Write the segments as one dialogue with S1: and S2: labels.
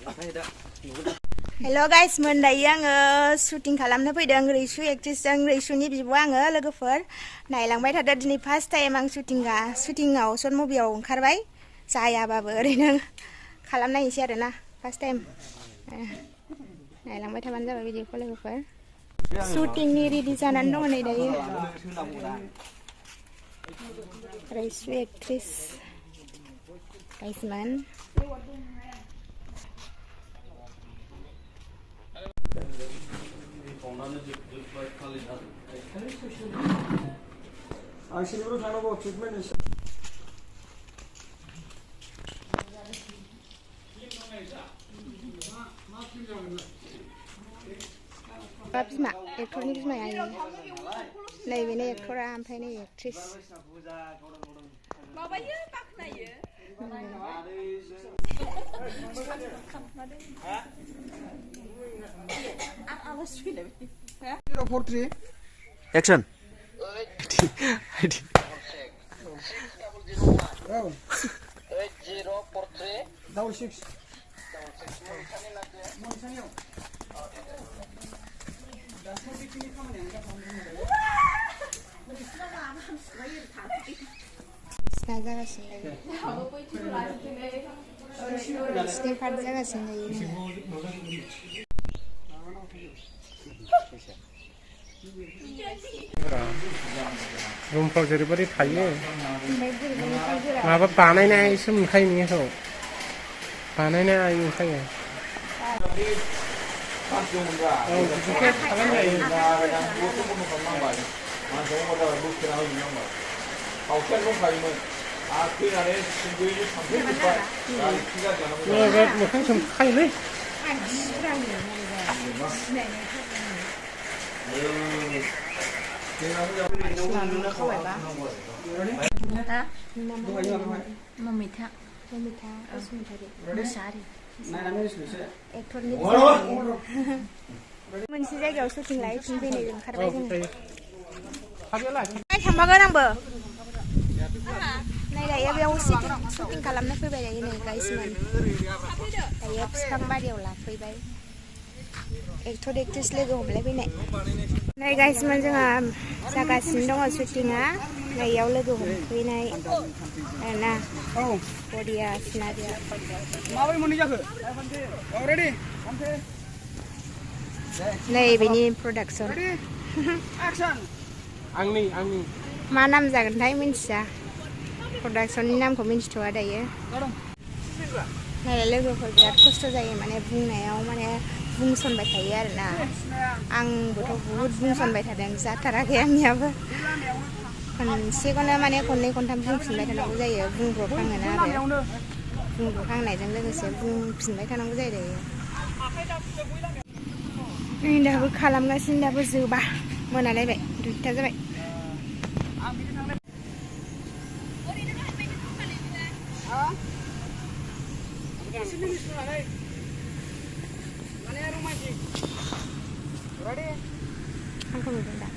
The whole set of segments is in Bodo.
S1: Hello guys, दायो आङो शुटिं खालामनो फैदों रैसु एक्ट्रेसजों रैसुनि बिब' आङो लोगोफोर नायलांबाय थादो दिनै फार्स्ट टाइम आं शुटिंआव शर्ट मुभियाव ओंखारबाय जायाबाबो ओरैनो खालामनायनोसै आरोना फार्स्ट टाइम नायलांबाय थाबानो जाबाय भिडिअखौ लोगोफोर शुटिंनि रेडि जानानै दङ नै दायो रैसु एक्ट्रेस गाइसमोन
S2: आंसिनिफ्राय थांनांगौ ट्रिटमेन्ट
S1: बिमा एक्टरनि बिमाया नैबेनो एक्टरा ओमफ्राय नै एक्ट्रेस माबायो बाखनायो
S2: एक्शन
S3: रुमफ्राव जेरैबायदि थायो माबा बानायनायसो मोनखायो नोंखौ बानायनाय मोनखायो औ बिदिखौ खालामजायो मोखां सोमखायोलै
S1: ममिता मुसाहारि एक्टरनि मोनसे जायगायाव शुटिं लायो फैनो ओंखारबाय जोङो थांबागोन आंबो नै दायो बेयाव शुटिं खालामनो फैबाय दायो नै गाइसमोन दायो बिफां बारियाव लाफैबाय एक्टर एक्ट्रेस लोगो हमलायफैनाय नै गाइसमोन जोंहा जागासिनो दङ शुटिंआ नैयाव लोगो हमफैनाय आरोना बरिया सिनारिया
S2: माबोरै मोननाय जाखो रेडि
S1: नै बेनि प्रडाक्सन
S3: आंनि
S1: मा नाम जागोनथाय मिन्थिया प्रडाक्सननि नामखौ मिन्थिथ'आ दायो नायलाय लोगोफोर बिराद खस्थ' जायो माने बुंनायाव माने बुंसनबाय थायो आरोना आंबोथ' बुहुद बुंसनबाय थादों जाथाराखै आंनियाबो खनसेखौनो माने खननै खनथाम बुंफिनबाय थानांगौ जायो बुंब्रबखाङोना आरो बुंब्रबखांनायजों लोगोसे बुंफिनबाय थानांगौ जायो दायो नै दाबो खालामगासिनो दाबो जोबा मोनालायबाय 2टा जाबाय आंखौ नुदों दा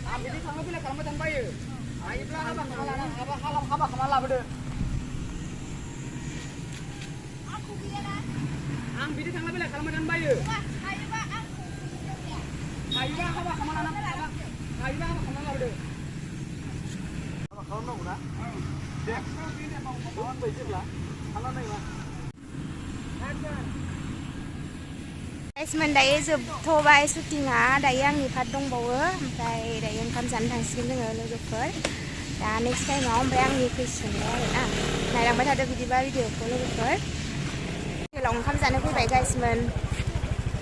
S2: आं बिदि थांलाय फैलाय खालामबाय थानो बायो हायोब्ला हाबा खालामना लाबोदो आं बिदि थांलाय फैलाय खालामबाय थानो बायो हायोबा हाबा खालामना लाबोदो हाबा खालामनांगौ ना दे बाय जेब्ला खालामनाय
S1: गाइसमोन दायो जोबथ'बाय शुटिंआ दायो आंनि पार्ट दंबावो ओमफ्राय दायो ओंखाम जानो थांसिगोन जोङो लोगोफोर दा नेक्स्ट टाइमाव ओमफ्राय आंनि फैसिगोनलाय आरोना नायलांबाय थादो बिदिबा भिडिअखौ लोगोफोर हटेलाव ओंखाम जानो फैबाय गाइसमोन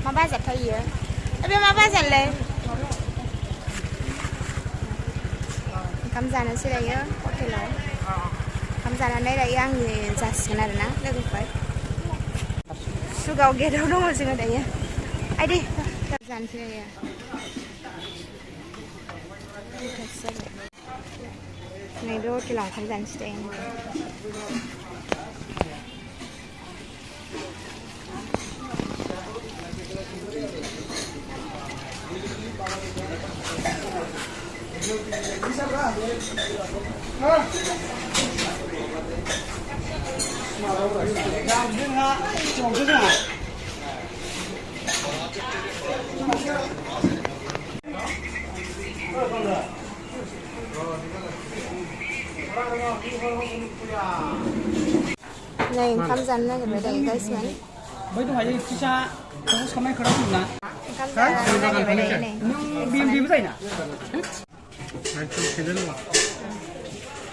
S1: मा बाजारथाय इयो बे मा बाजारलै ओंखाम जानोसै दायो हटेलाव ओंखाम जानानै दायो आंनि जासिगोन आरोना लोगोफोर सुगाव गेटआव दङ जोङो दायो आइदि जानोसै दायो नैबे हटेलाव ओंखाम जानोसै दायो
S2: Bisa, Bang. जोंहा समावसो जोंहा
S1: नै ओंखाम जानो नागिरबाय दायो गाइसमोन
S2: बै दहाय फिसा खौबो संनाय खोथा बुंना
S1: ओंखाम जानो नागिरबाय दायो नै
S2: बेबो जायोना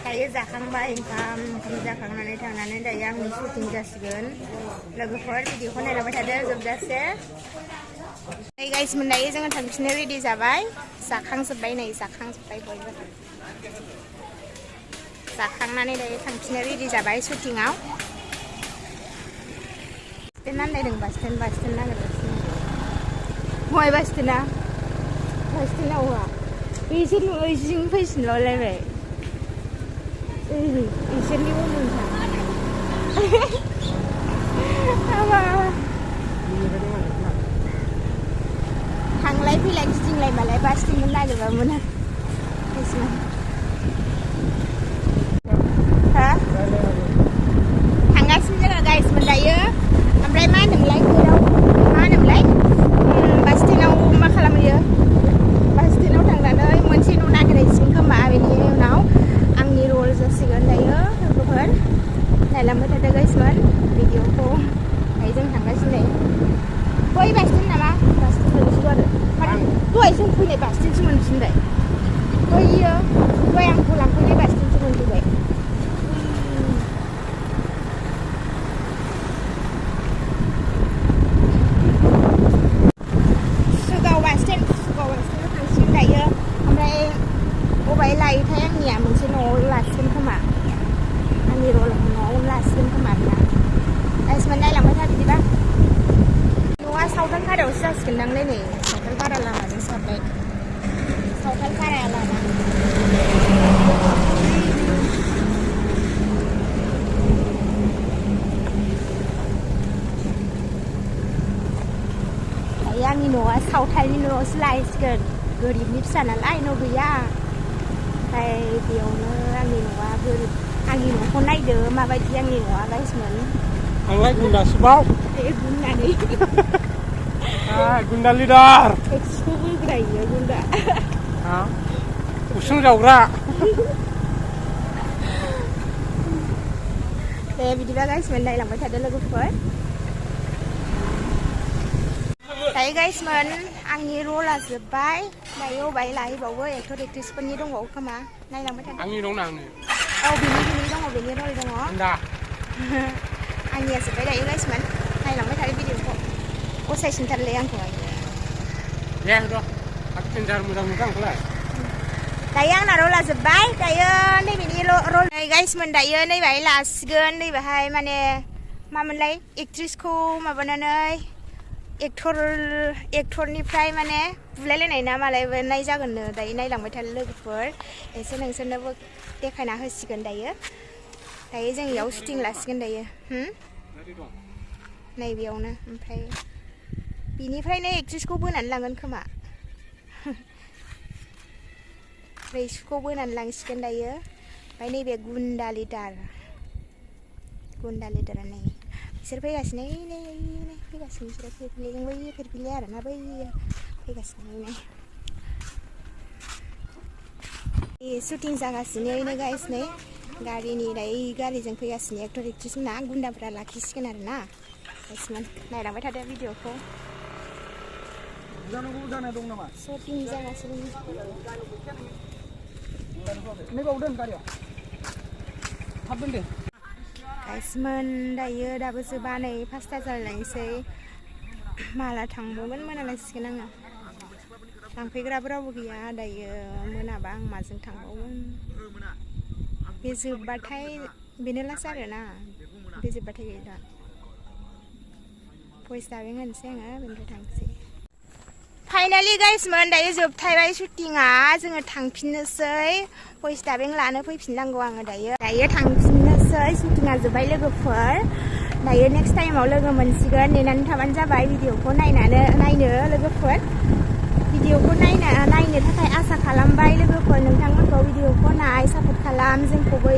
S1: दायो जाखांबाय ओंखाम जाखांनानै थांनानै दायो आंनि शुटिं जासिगोन लोगोफोर भिडिअखौ नायलांबाय थादो जोबजासे नै गाइसमोन दायो जोङो थांफिननो रेडि जाबाय जाखांजोब्बाय नै जाखांजोब्बाय बयबो जाखांनानै दायो थांफिननो रेडि जाबाय शुटिंआव बासटेन नांलायदों बासटेन नागिरगासिनो बहाय बासटेना हौवा बिसोर ओइसिं फैसिनलायबाय इसोरनि उनथा थांलाय फैलाय गिदिंलाय मालाय बासटेनखौ नागिरबा मोना थांगासिनो जोङो गाइसमोन दायो ओमफ्राय मा होनोमोनलाय बासटेनाव मा खालामहैयो बासटेनाव थांनानै मोनसे न' नागिरहैसिगोन खोमा बेनि उनाव आंनि रल जासिगोन दायो लोगोफोर नायलांबाय थादो गाइसमोन भिडिअखौ दायो जों थांगासिनो बै बासटेन नामा बासटेन मोनसिगौ आरो दहाय जों फैनाय बासटेनसो मोनफिनबाय बैयो दहाय आंखौ लांफैनाय बासटेनसो मोनफैबाय सुगाव बासटेनाव थांसिगोन दायो ओमफ्राय बबेहाय लायोथाय आंनिया मोनसे न'आव लासिगोन खोमा आंनि रलखौ न'आव लासिगोन खोमा आरोना गाइसमोन नायलांबाय था बिदिबा न'आ सावथाल पारायावसो जासिगोनदांलै नै सावथाल पारा लामाजों सारबाय सावथाल पारा लामा दायो आंनि न'आ सावथालनि न'आवसो लायसिगोन गोरिबनि फिसा नालाय न' गैया ओमफ्राय बेयावनो आंनि न'आ गोरिब आंनि न'खौ नायदो माबायदि आंनि न'आ गाइसमोन
S3: आंलाय गुन्दासोबाव
S1: गुन्दानि
S3: गुन्दा लिडार
S1: एक्सखौ बोग्रायो गुन्दा
S3: उसुं जावग्रा
S1: दे बिदिबा गाइसमोन नायलांबाय थादो लोगोफोर दायो गाइसमोन आंनि रला जोब्बाय दायो अबाय लाहैबावो एक्टर एक्ट्रिसफोरनि दंबावो खोमा नायलांबाय थादो
S3: आंनि दंना आंनि
S1: औ बेनि दङ बेनि रल दङ आंनिया जोब्बाय दायो गाइसमोन नायलांबाय थादो भिडिअखौ असायसिनथारलै आंखौहाय
S3: दे र' आखिनजार मोजां मोनदों आंखौलाय
S1: दायो आंना रला जोब्बाय दायो नैबेनि रल नै गाइसमोन दायो नैबेहाय लासिगोन नैबेहाय माने मामोनलाय एक्ट्रिसखौ माबानानै एक्टरनिफ्राय माने बुलायलायनाय ना मालायनाय जागोननो दायो नायलांबाय थादो लोगोफोर एसे नोंसोरनोबो देखायना होसिगोन दायो जों इयाव शुटिं लासिगोन दायो नैबेयावनो ओमफ्राय बिनिफ्रायनो एक्ट्रिसखौ बोनानै लांगोन खोमा रैसुखौ बोनानै लांसिगोन दायो ओमफ्राय नैबे गुन्दा लिडारा नै बिसोर फैगासिनो फैगासिनो बिसोर फिरफिलिजों बै फिरफिलि आरोना बै फैगासिनो शुटिं जागासिनो गाइस नै गारिनि गारिजों फैगासिनो एक्टर एक्ट्रिस मोना गुन्दाफ्रा लाखिसिगोन आरोना गाइसमोन नायलांबाय थादो भिडिअखौ शुटिं जागासिनो गाइसमोन दायो दाबो जोबा नै 5ता जालायनोसै माला थांबावगोन मोनालायसिगोन आङो लांफैग्राबो रावबो गैया दायो मोनाबा आं माजों थांबावगोन बे जोबबाथाय बेनो लास्ट आरोना बे जोबबाथाय गैला भइस डाबिं होनोसै आङो बेनिफ्राय थांसै फाइनालि गाइसमोन दायो जोबथायबाय शुटिंआ जोङो थांफिननोसै भइस डाबिं लानो फैफिननांगौ आङो दायो थांफिननोसै शुटिंआ जोब्बाय लोगोफोर दायो नेक्स्ट टाइमाव लोगो मोनसिगोन नेनानै थाबानो जाबाय भिडिअखौ नायनो लोगोफोर भिडिअखौ नायनो थाखाय आसा खालामबाय लोगोफोर नोंथांमोनखौ भिडिअखौ नाय सापर्ट खालाम जोंखौबो